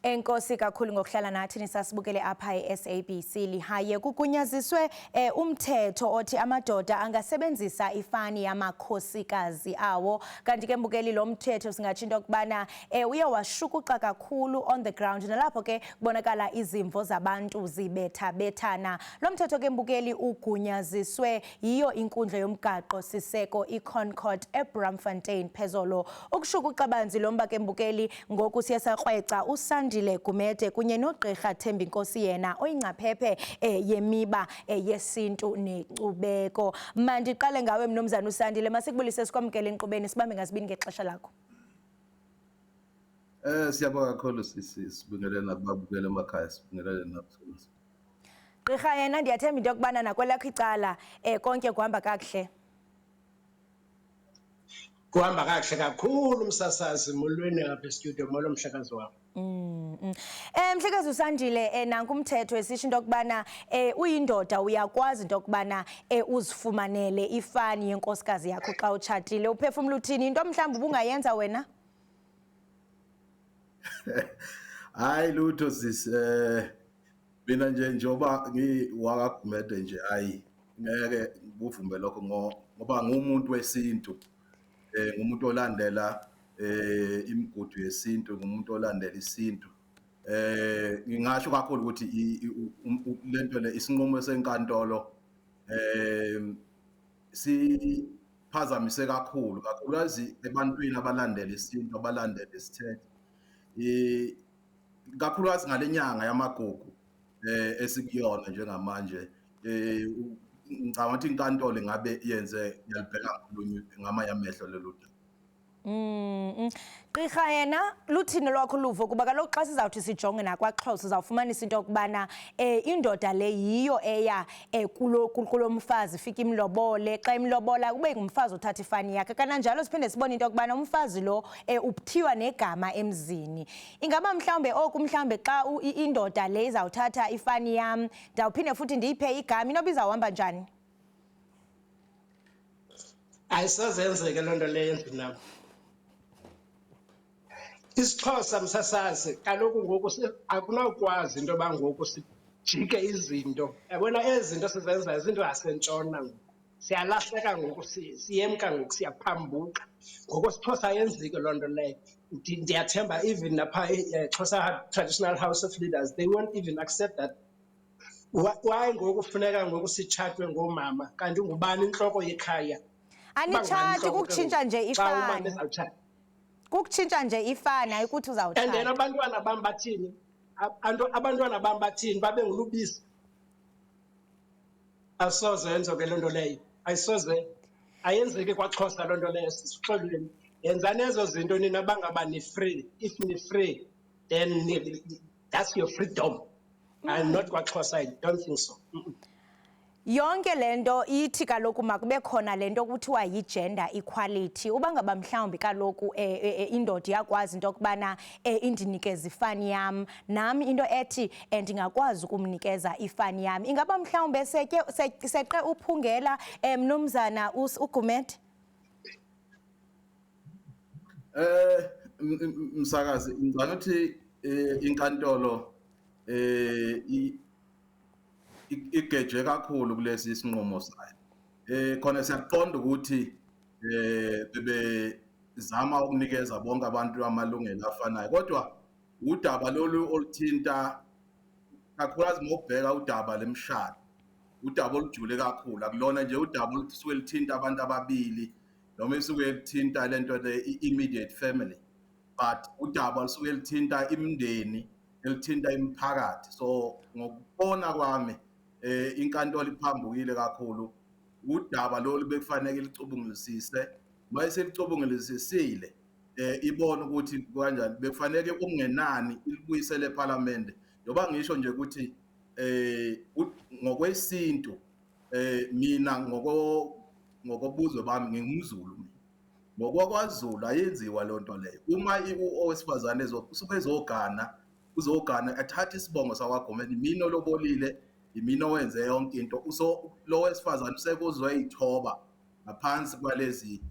Enkosi kakhulu ngokuhlala nathi nisasibukele apha e-SABC Lihaye. Kugunyaziswe umthetho othi amadoda angasebenzisa ifani yamakhosikazi awo. Kanti ke mbukeli, lo mthetho singatsho into yokubana uye washukuxa kakhulu on the ground, nalapho ke kubonakala izimvo zabantu zibethabethana. Lo mthetho ke, mbukeli, ugunyaziswe yiyo inkundla yomgaqo siseko iConcourt eBraamfontein phezolo. Ukushukuxa banzi lo mba ke, mbukeli, ngoku siye sakrweca uSandile Gumede kunye nogqirha Thembinkosi, yena oyingcaphephe yemiba yesintu nenkcubeko. Mandiqale ngawe, mnumzana uSandile, masikubulise, sikwamkele enkqubeni, sibambe ngazibini ngexesha lakho. Siyabonga kakhulu sisi, sibingelele nakubabukela emakhaya, sibingelele nakuthina. Gqirha yena, ndiyathemba into yokubana nakwelakho icala konke kuhamba kakuhle. Kuhamba kakuhle kakhulu, umsasazi. Molweni apha e-studio, molo mhlekazi wam. Mhlekazi uSandile, nanku umthetho esisho into yokubana uyindoda uyakwazi into yokubana uzifumanele ifani yenkosikazi yakho xa utshatile. Uphefumla uthini? Into mhlawumbi ubungayenza wena? Hayi lutho sisi, mina nje njoba ngiwakaGumede nje, hayi ngeke kuvume lokho ngoba ngumuntu wesintu. Ngumuntu olandela imigudu yesintu, ngumuntu olandela isintu. Ngingasho kakhulu ukuthi lento le, isinqumo senkantolo siphazamise kakhulu, kakhulukazi ebantwini abalandela isintu, abalandela isithethe. Kakhulukazi ngalenyanga yamagugu esikuyona njengamanje, ngicabanga ukuthi inkantolo ingabe yenze yalibheka ngolunye ngamanye amehlo lolu daba. Gqirha yena, luthini lwakho luvo? Kuba kaloku xa sizawuthi sijonge nakwaXhosa, uzawufumanisa into yokubana indoda le yiyo eya kulo mfazi, ifike imlobole. Xa imlobola kube ngumfazi othatha ifani yakhe. Kananjalo siphinde sibone into yokubana umfazi lo uthiywa negama emzini. Ingaba mhlawumbe oku, mhlawumbe xa indoda le izawuthatha ifani yam, ndawuphinde futhi ndiyiphe igama, inoba izawuhamba njani? Ayisazenzeke loo nto leyo endlini nam. IsiXhosa, msasazi, kaloku ngoku akunawukwazi into yoba ngoku sijike izinto. Yabona, ezi zinto sizenzayo zinto zasentshona ngoku. Siyalahleka ngoku, siyemka ngoku, siyaphambuka. NgokwesiXhosa ayenzeki loo nto leyo. Ndiyathemba even napha Xhosa Traditional House of Leaders, they won't even accept that. Why ngoku funeka ngoku sitshatwe ngoomama, kanti ngubani intloko yekhaya? Anitshati, kukutshintsha nje Xa umama ifani. ezawutshata. Kukutshintsha nje ifani, ayikuthi And then uzawutshata. abantwana bam bathini? Abantwana bam bathini? Babe ngulubisi. Asoze yenzoke loo nto leyo. Ayisoze, ayenzeki kwaXhosa loo nto leyo, sisixolweni. Yenzani ezo zinto nina bangaba ni-free. If ni-free, then that's your freedom. And not kwaXhosa, I don't think so. Yonke lento ithi kaloku makube khona lento kuthiwa yi-gender equality. Uba ngaba mhlawumbi kaloku indoda iyakwazi into yokubana indinikeze ifani yam, nam into ethi ndingakwazi ukumnikeza ifani yam. Ingaba mhlawumbe seqe uphungela, mnumzana uGumede? Msakazi, ngicabanga ukuthi inkantolo igeje kakhulu kulesi sinqumo sayo. Khona siyaqonda ukuthi bebezama ukunikeza bonke abantu amalungelo afanayo, kodwa udaba lolu oluthinta kakhulukazi mawubheka udaba lemishado, udaba olujule kakhulu. Akulona nje udaba olusuke luthinta abantu ababili noma isuke lithinta lento le i-immediate family, but udaba lusuke lithinta imindeni, elithinta imiphakathi. So ngokubona kwami inkantolo iphambukile kakhulu. Udaba lolu bekufanele licubungulisise, mayise licubungulisisile ibone ukuthi kanjani bekufanele okungenani ilibuyisele eParliament, njengoba ngisho nje ukuthi ngokwesintu, mina ngokobuzwe bami ngingumZulu. Mina ngokwakwaZulu ayenziwa loo nto leyo. Uma owesifazane usuke ezogana, uzogana athathe isibongo sakwaGumede. Imina olobolile, imina owenze yonke into. So lo wesifazane usekuzoyithoba ngaphansi kwalesi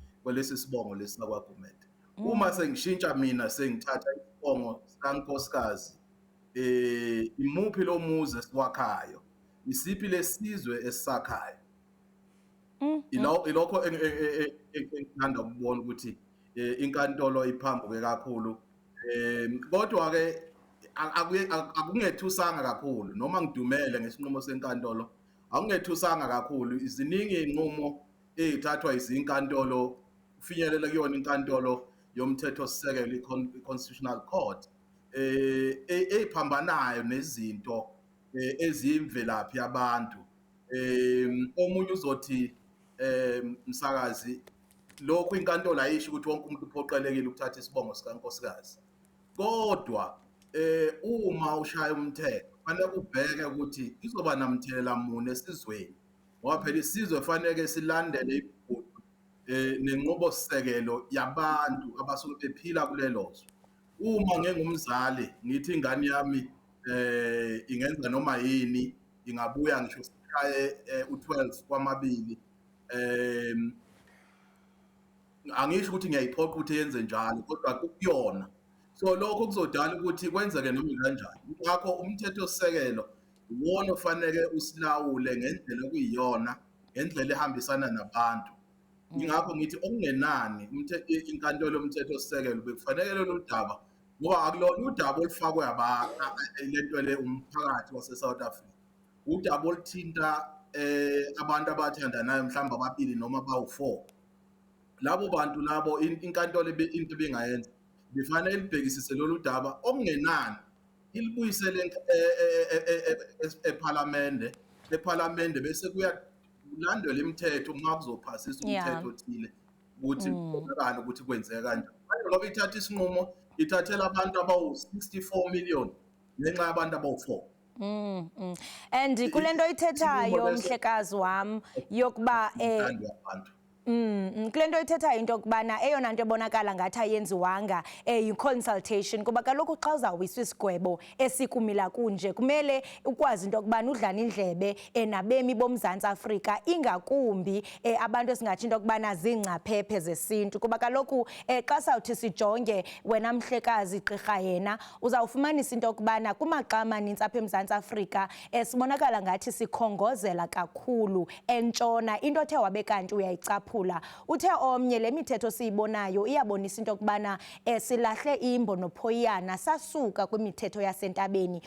sibongo lesi sakwaGumede. Uma sengishintsha mina sengithatha isibongo sikankosikazi, imuphi lo muzi esiwakhayo, isiphi lesizwe esisakhayo? Ilokho engithanda ukubona ukuthi inkantolo iphambuke kakhulu. Kodwa ke akungethusanga kakhulu, noma ngidumele ngesinqumo senkantolo, akungethusanga kakhulu. Iziningi izinqumo ey'thathwa izinkantolo, kufinyelela kuyona inkantolo yomthetho-sisekelo, i-Constitutional Court, eyiphambanayo nezinto eziyimvelaphi yabantu. Omunye uzothi, msakazi, lokhu inkantolo ayisho ukuthi wonke umuntu uphoqelekile ukuthatha isibongo sikankosikazi, kodwa uma ushaya umthetho kufanele ubheke ukuthi izoba namthelela muni esizweni, ngoba phela isizwe fanele silandele imigudu nenqubo sisekelo yabantu abasuke bephila kulelo zwe. Uma ngingumzali ngithi ingane yami ingenza noma yini, ingabuya ngisho sishaye u12 kwamabili, angisho ukuthi ngiyayiphoqa ukuthi yenze njalo, kodwa kukuyona. So lokho kuzodala ukuthi kwenzeke noma kanjani. Ngakho umthetho sisekelo uwona ofanele usilawule ngendlela okuyiyona, ngendlela ehambisana nabantu. Ingakho ngithi okungenani inkantolo yomthetho sisekelo bekufanele lolu daba, ngoba akulona udaba olufakwe lento le umphakathi wase-South Africa, udaba oluthinta abantu abathandanayo mhlawumbe ababili noma bawu-4. Labo bantu labo inkantolo into ebingayenza bifanele libhekisise lolu daba, okungenani ilibuyisele ephalamende, ephalamende bese kuyalandelwa imithetho uma kuzophasiswa umthetho othile ukuthi kubonakale ukuthi kwenzeka kanjani. Manje ngoba ithatha isinqumo ithathela abantu abawu-64 million ngenxa yabantu abawu-4. And kule nto ithethayo, mhlekazi wam, yokuba Intando yabantu. Kule nto ithethayo into yokubana eyona nto ebonakala ngathi ayenziwanga yi-consultation, kuba kaloku xa uzawuwiswa isigwebo esikumila kunje kumele ukwazi into yokubana udlana indlebe nabemi boMzantsi Afrika, ingakumbi abantu esingatsho into yokubana ziingcaphephe zesintu, kuba kaloku xa sawuthi sijonge wena mhlekazi gqirha yena uzawufumanisa into yokubana kumaxa amanintsi apha eMzantsi Afrika sibonakala ngathi sikhongozela kakhulu entshona. Into othe wabe kanti uyayicaphula, uthe omnye le mithetho siyibonayo iyabonisa into yokubana silahle imbo nophoyiyana, sasuka kwimithetho yasentabeni.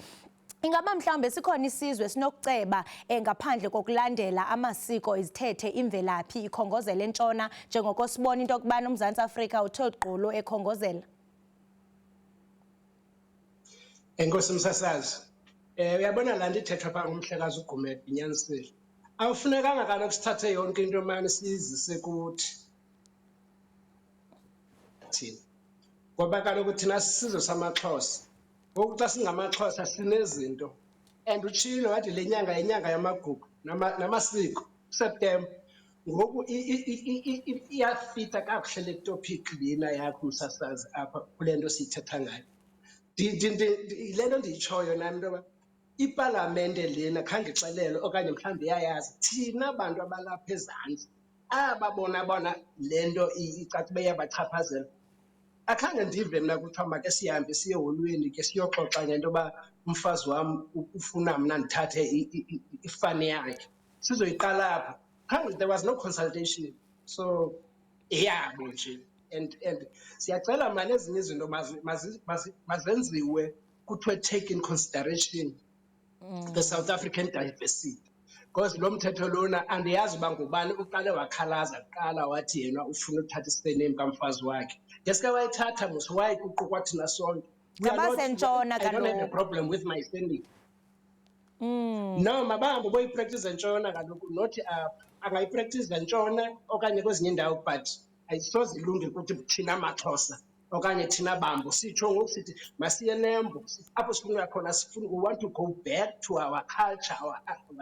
Ingaba mhlawumbe sikhona isizwe sinokuceba ngaphandle kokulandela amasiko, izithethe, imvelaphi ikhongozela entshona, njengoko sibona into yokubana uMzantsi Afrika uthe gqolo ekhongozela? Enkosi msasazi. Uyabona laa nto ithethwa phaa ngumhlekazi uGumede inyanisile. Awufunekanga kaloku sithathe yonke into mani siyizise kuthi thina, ngoba kaloku thina sisizwe samaXhosa. Ngoku xa singamaXhosa sinezinto, and utshilo wathi le nyanga yinyanga yamagugu namasiko, September. Ngoku iyafita kakuhle le topic lena yakho msasazi apha kule nto siyithetha ngayo. Le nto ndiyitshoyo nam into yoba ipalamente lena khange ixelelwe okanye mhlawumbi iyayazi, thina bantu abalapha ezantsi aba bona bona le nto icace uba iyabachaphazela. Akhange ndive mna kuthiwa make sihambe siye eholweni ke siyoxoxa ngento yoba umfazi wam ufuna mna ndithathe ifani yakhe, sizoyiqala apha. Khange, there was no consultation, so eyabo nje. And siyacela mani ezinye izinto mazenziwe kuthiwe take in consideration the South African diversity, because lo mthetho lona andiyazi uba ngubani uqale wakhalaza kuqala wathi yena ufuna ukuthatha i-surname kamfazi wakhe. Ngeske wayithatha mos wayikuqukwa thina sonke. We are not- Ngabasentshona I don't have a kaloku. problem with my surname. No, mabahambe boyipractice entshona kaloku, not apha. Angayipractice entshona okanye kwezinye iindawo, but ayisoze ilunge kuthi thina maXhosa okanye thina Bambo sitsho ngoku sithi masiye Nembo, apho sifuna uya khona, sifuna, we want to go back to our culture, our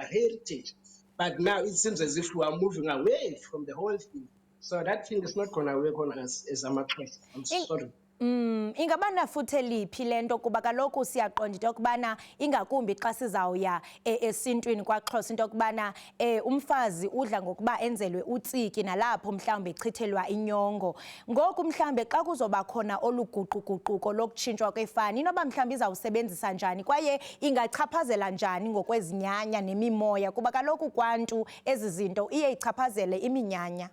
heritage, but now it seems as if we are moving away from the whole thing. So that thing is not gonna work on us as amaXhosa. I'm sorry. Ingaba nafuthe liphi le nto? Kuba kaloku siyaqonda into yokubana, ingakumbi xa sizawuya esintwini kwaXhosa, into yokubana umfazi udla ngokuba enzelwe utsiki, nalapho mhlawumbi echithelwa inyongo. Ngoku mhlawumbi xa kuzoba khona olu guquguquko lokutshintshwa kwefani, inoba mhlawumbi izawusebenzisa njani kwaye ingachaphazela njani ngokwezinyanya nemimoya? Kuba kaloku kwantu ezi zinto iye ichaphazele iminyanya.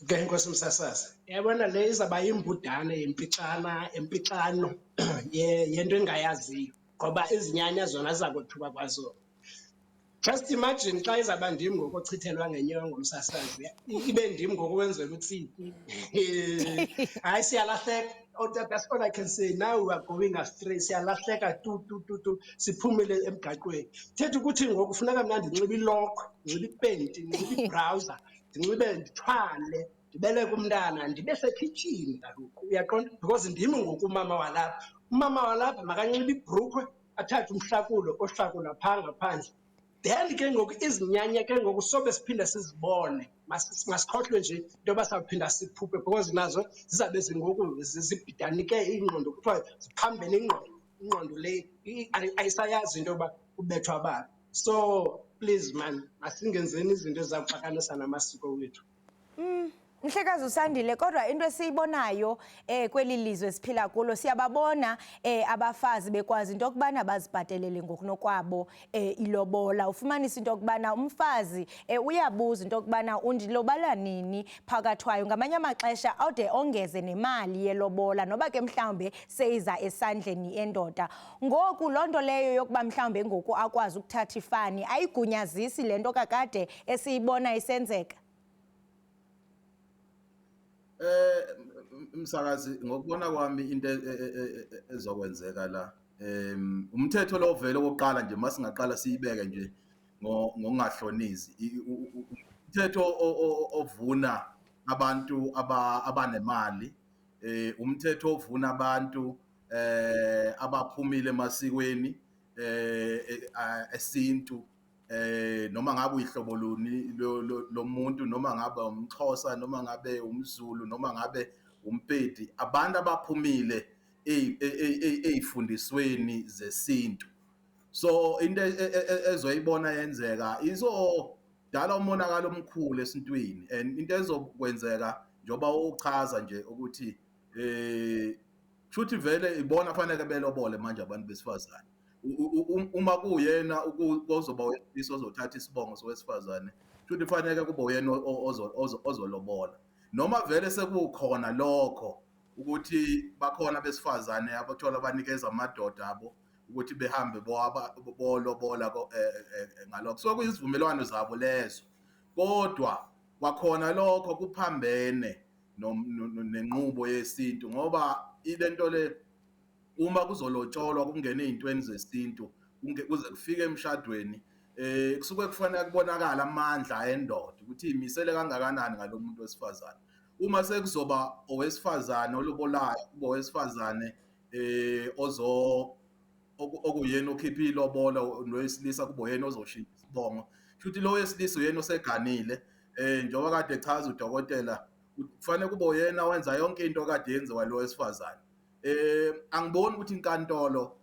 Ke nkosi msasazi, yabona le izawuba yimbudane yempixana empixano yento engayaziyo, ngoba izinyanya zona ziza kothuka kwazona. Just imagine xa izawuba ndim ngoku ochithelwa ngenyongo, msasazi, ibe ndim ngoku wenzela utsiki. Hayi, siyalahleka. Oh, that's all I can say. Now we are going astray. Siyalahleka tu tu tu tu, siphumile emgaqweni. Thetha ukuthi ngoku funeka mna ndinxibe ilokhwe, ndinxibe ipenti, ndinxibe ibrawuza, ndinxibe, ndithwale, ndibeleke umntana, ndibe sekhitshini kaloku, uyaqonda? Because ndim ngoku umama walapha. Umama walapha makanxibe ibhrukhwe, athathe umhlakulo ohlakula phaa ngaphandle. Then ke ngoku izinyanya ke ngoku sobe siphinde sizibone. Masikhohlwe nje into yoba sawuphinda siphuphe, because nazo zizabe zingoku zibhidanike iingqondo, kuthiwa ziphambene ingqondo, ingqondo le ayisayazi into yoba kubethwa bani. So please man, masingenzeni izinto ezizawuxakanisa namasiko wethu. Mhlekazi uSandile, kodwa into esiyibonayo kweli lizwe siphila kulo, siyababona abafazi bekwazi into yokubana bazibhatelele ngokunokwabo ilobola. Ufumanisa into yokubana umfazi uyabuza into yokubana undilobala nini phakathwayo. Ngamanye amaxesha ade ongeze nemali yelobola, noba ke mhlawumbe seyiza esandleni endoda. Ngoku loo nto leyo yokuba mhlawumbe ngoku akwazi ukuthatha ifani ayigunyazisi le nto kakade esiyibona isenzeka? Msakazi, ngokubona kwami into ezokwenzeka la, umthetho lo vele okokuqala nje masingaqala siyibeke nje ngokungahlonizi, umthetho ovuna abantu abanemali, umthetho ovuna abantu abaphumile emasikweni esintu, noma ngabe uyihlobo luni lomuntu, noma ngabe umXhosa, noma ngabe umZulu, noma ngabe umPedi, abantu abaphumile ey'fundisweni zesintu. So into ezoyibona yenzeka izodala umonakalo omkhulu esintwini, and into ezokwenzeka njengoba uchaza nje ukuthi kushuthi vele ibona fanele belobole manje abantu besifazane. Uma kuwuyena kozoba wesilisa ozothatha isibongo sowesifazane, kushuthi fanele kube uyena ozolobola. Noma vele sekukhona lokho ukuthi bakhona besifazane abathola banikeza amadoda abo ukuthi behambe bolobola ngalokho, so kuyisivumelwano zabo lezo, kodwa kwakhona lokho kuphambene nenqubo yesintu, ngoba ilento le uma kuzolotsholwa kungene ey'ntweni zesintu kuze kufike emshadweni, kusuke kufanele kubonakala amandla endoda ukuthi imisele kangakanani ngalo muntu wesifazane. Uma sekuzoba owesifazane olobolayo, kube owesifazane ozo okuyena okhipha ilobola, nowesilisa kube uyena ozoshintsha isibongo, shuthi lo wesilisa uyena oseganile. Njengoba kade echaza udokotela, kufanele kube uyena wenza yonke into kade yenziwa lo wesifazane. Angiboni ukuthi inkantolo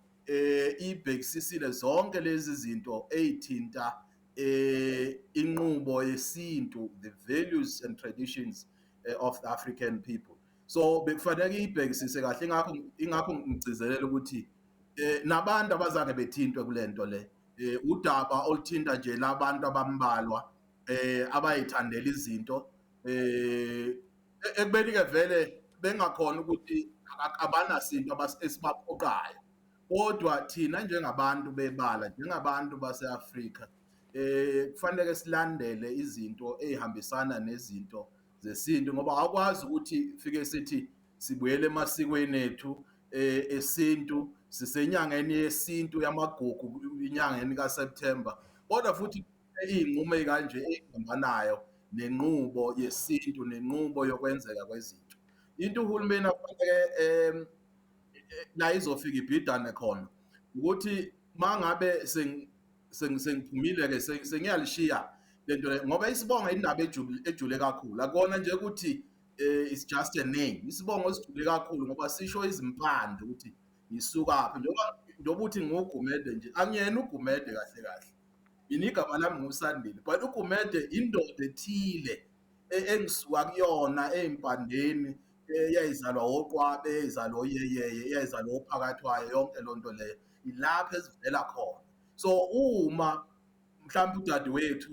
ibhekisisile zonke lezi zinto eyithinta inqubo yesintu, the values and traditions of the African people. So bekufanele ibhekisise kahle. Ingakho ngigcizelela ukuthi nabantu abazange bethintwe kulento le, udaba oluthinta nje labantu abambalwa abayithandela izinto, ekubeni ke vele bengakhona ukuthi abanasinto esibaphoqayo. Kodwa thina njengabantu bebala, njengabantu base-Afrika, kufanele silandele izinto ey'hambisana nezinto zesintu, ngoba awukwazi ukuthi fike sithi sibuyele emasikweni ethu esintu, sisenyangeni yesintu yamagugu, inyangeni kaSeptember, kodwa futhi iy'nqumo ey'kanje ey'phambanayo nenqubo yesintu nenqubo yokwenzeka kwezinto. Into uhulumeni afanele la izofika ibhidane khona ukuthi mangabe sengiphumile-ke sengiyalishiya lento le, ngoba isibonga indaba ejule kakhulu. Akona nje ukuthi Is just a name. Isibongo sijule kakhulu ngoba sisho izimpande ukuthi ngisukaphi. Njengoba uthi nguGumede nje, angiyena uGumede kahle kahle. Mina igama lami nguSandile, but uGumede indoda ethile engisuka kuyona ey'mpandeni, eyayizalwa oQwabe, eyayizalwa oYeyeye, eyayizalwa oPhakathwayo, yonke loo nto leyo ilapho ezivela khona. So uma mhlawumbe udadewethu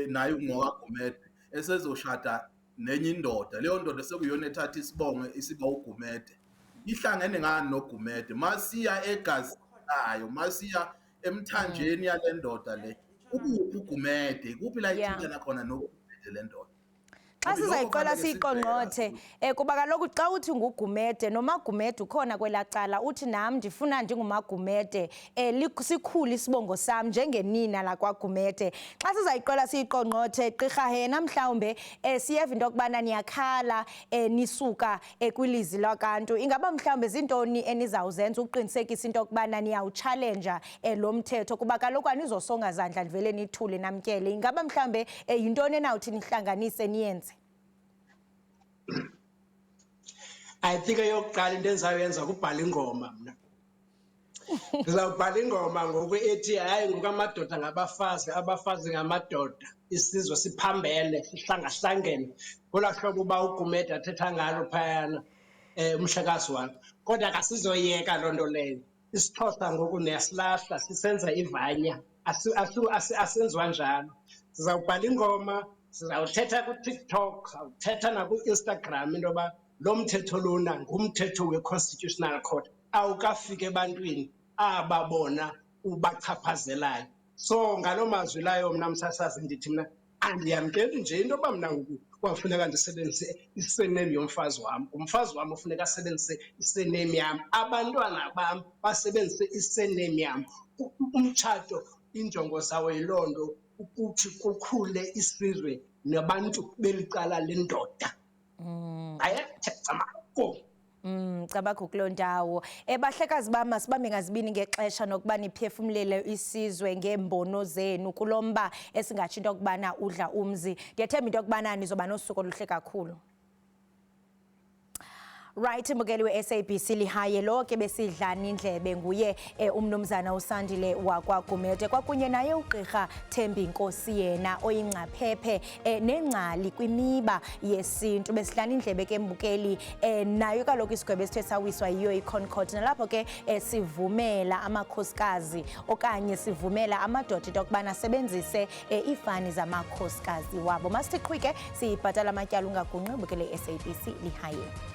naye ungokaGumede esezoshada nenye indoda, leyo ndoda sekuyiyona ethatha isibongo isiba uGumede, ihlangene ngani noGumede? Masiya egazini layo, masiya emthanjeni yale ndoda le, ukuphi uGumede? Ikuphi la ithintana khona noGumede le ndoda? Xa Ngoba ilokho sizayiqala kufanele siyiqongqothe sibheke. Kuba kaloku xa uthi nguGumede, noMagumede ukhona kwelaa cala, uthi nam ndifuna ndinguMagumede, sikhulu isibongo sam njengenina lakwaGumede. Xa sizayiqala siyiqongqothe, Gqirha Hena, mhlawumbe siyeva into yokubana niyakhala, nisuka kwilizwi lwakantu. Ingaba mhlawumbe zintoni enizawuzenza ukuqinisekisa into yokubana niyawutshalenja lo mthetho? Kuba kaloku anizosonga zandla nivele nithule namkele. Ingaba mhlawumbe yintoni enawuthi nihlanganise niyenze? I think eyokuqala into endizayoyenza kubhala ingoma mna. Ndizawubhala ingoma ngoku ethi hayi ngoku amadoda ngabafazi, abafazi ngamadoda, isizwe siphambene, sihlangahlangene ngolaa hlobo uba uGumede athetha ngalo phayana, umhlekazi wam. Kodwa kasizoyeka loo nto leyo. IsiXhosa ngoku niyasilahla, sisenza ivanya, asenziwa njalo. Sizawubhala ingoma, sizawuthetha kuTikTok, sizawuthetha nakuInstagram into yoba lo mthetho lona ngumthetho we-Constitutional Court, awukafiki ebantwini aba bona ubachaphazelayo. So ngaloo mazwi layo mna msasazi ndithi mna andiyamkeli nje into yoba mna ngoku kwafuneka ndisebenzise isename yomfazi wam, ngumfazi wam ofuneka asebenzise isename yam, abantwana bam basebenzise isename yam. Umtshato injongo zawo yiloo nto, ukuthi kukhule isizwe nabantu beli cala lendoda. Ayathetha mako. Cabakho kuloo ndawo. Bahlekazi bam, masibambe ngazibini ngexesha nokuba niphefumlele isizwe ngeembono zenu kulo mba esingatsho into yokubana udla umzi. Ndiyathemba into yokubana nizoba nosuku oluhle kakhulu. Right, mbukeli we-SABC Lehae, lo ke besidlana indlebe nguye umnumzana uSandile wakwaGumede kwakunye naye ugqirha Thembi Nkosi, yena oyingcaphephe nengcali kwimiba yesintu. Besidlana indlebe ke mbukeli, nayo kaloku isigwebo esithe sawiswa yiyo iConcourt, nalapho ke sivumela amakhosikazi okanye sivumela amadoda into yokubana asebenzise iifani zamakhosikazi wabo. Masithi qhwike siyibhatala amatyala, ungagunqi, ubukele i-SABC Lehae.